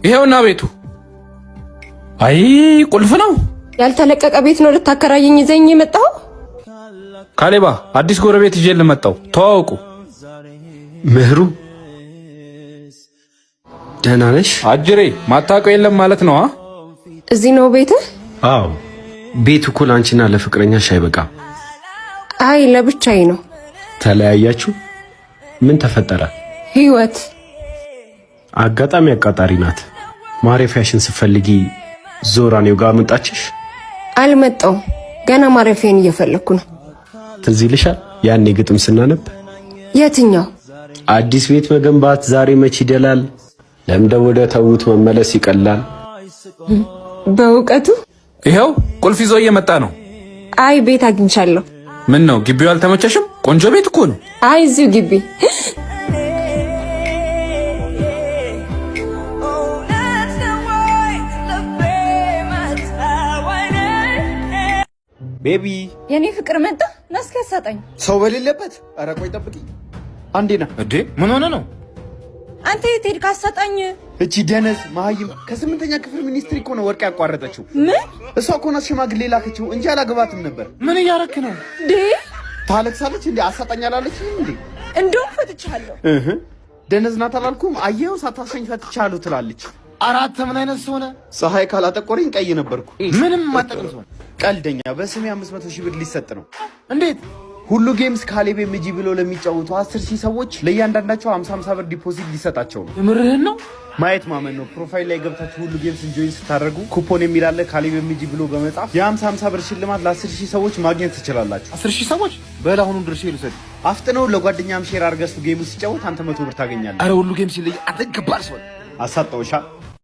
ይሄውና ቤቱ። አይ ቁልፍ ነው። ያልተለቀቀ ቤት ነው ልታከራየኝ ይዘኝ የመጣው? ካሌባ፣ አዲስ ጎረቤት ይዤ ልመጣው፣ ተዋወቁ። ምህሩ፣ ደህና ነሽ? አጅሬ፣ ማታውቀው የለም ማለት ነው። እዚህ ነው ቤትህ? አዎ፣ ቤት እኮ ለአንቺና ለፍቅረኛሽ አይበቃም። አይ፣ ለብቻዬ ነው። ተለያያችሁ? ምን ተፈጠረ? ህይወት። አጋጣሚ አቃጣሪ ናት። ማረፊያሽን ስትፈልጊ ዞራ እኔው ጋር መጣችሽ? አልመጣውም። ገና ማረፊያን እየፈለግኩ ነው። ትዝ ይልሻል ያኔ ግጥም ስናነብ? የትኛው? አዲስ ቤት መገንባት ዛሬ መች ይደላል፣ ለምደው ወደ ተዉት መመለስ ይቀላል። በእውቀቱ። ይኸው ቁልፍ ይዞ እየመጣ ነው። አይ፣ ቤት አግኝቻለሁ። ምን ነው፣ ግቢው አልተመቸሽም? ቆንጆ ቤት እኮ ነው። አይ፣ እዚሁ ግቢ። እውነት ነው ወይ ልቤ መታ ወይኔ? Baby. የኔ ፍቅር መጣ። ና እስኪ አሳጣኝ። ሰው በሌለበት? ኧረ ቆይ ጠብቂኝ። አንዴ ና። እንዴ፣ ምን ሆነ ነው? አንተ የት ሄድክ? አሳጣኝ። እቺ ደነዝ መሀይም ከስምንተኛ ክፍል ሚኒስትሪ እኮ ነው ወርቅ ያቋረጠችው። ምን? እሷ እኮ ናት ሽማግሌ ላከችው እንጂ አላገባትም ነበር። ምን እያረክ ነው? ዴ ታለቅሳለች እንዴ? አሳጣኝ አላለችኝም እንዴ? እንደውም ፈትቻለሁ። እህ፣ ደነዝ ናት አላልኩም? አየኸው፣ ሳታሰኝ ፈትቻለሁ ትላለች። አራት ምን አይነት ሰው ነህ? ፀሐይ ካላጠቆረኝ ቀይ ነበርኩ። ምንም ማጠቅም ሰው ነህ። ቀልደኛ፣ በስሜ 500,000 ብር ሊሰጥ ነው። እንዴት? ሁሉ Games ካሌብ ኤምጂ ብሎ ለሚጫወቱ 10,000 ሰዎች ለእያንዳንዳቸው 50 50 ብር deposit ሊሰጣቸው ነው። የምርህን ነው? ማየት ማመን ነው። Profile ላይ ገብታችሁ ሁሉ Games join ስታደርጉ ኩፖን የሚል አለ። ካሌብ ኤምጂ ብሎ በመጻፍ የ50 50 ብር ሽልማት ለ10,000 ሰዎች ማግኘት ትችላላችሁ። 10,000 ሰዎች? በል አሁኑ ድርሼ ልውሰድ። አፍጥነው፣ ለጓደኛም share አድርገህ እሱ game ኡ ሲጫወት አንተ 100 ብር ታገኛለህ። አረ ሁሉ Games ይለያል። አንተ ገባር ሰው ነህ። አሳጣውሻ።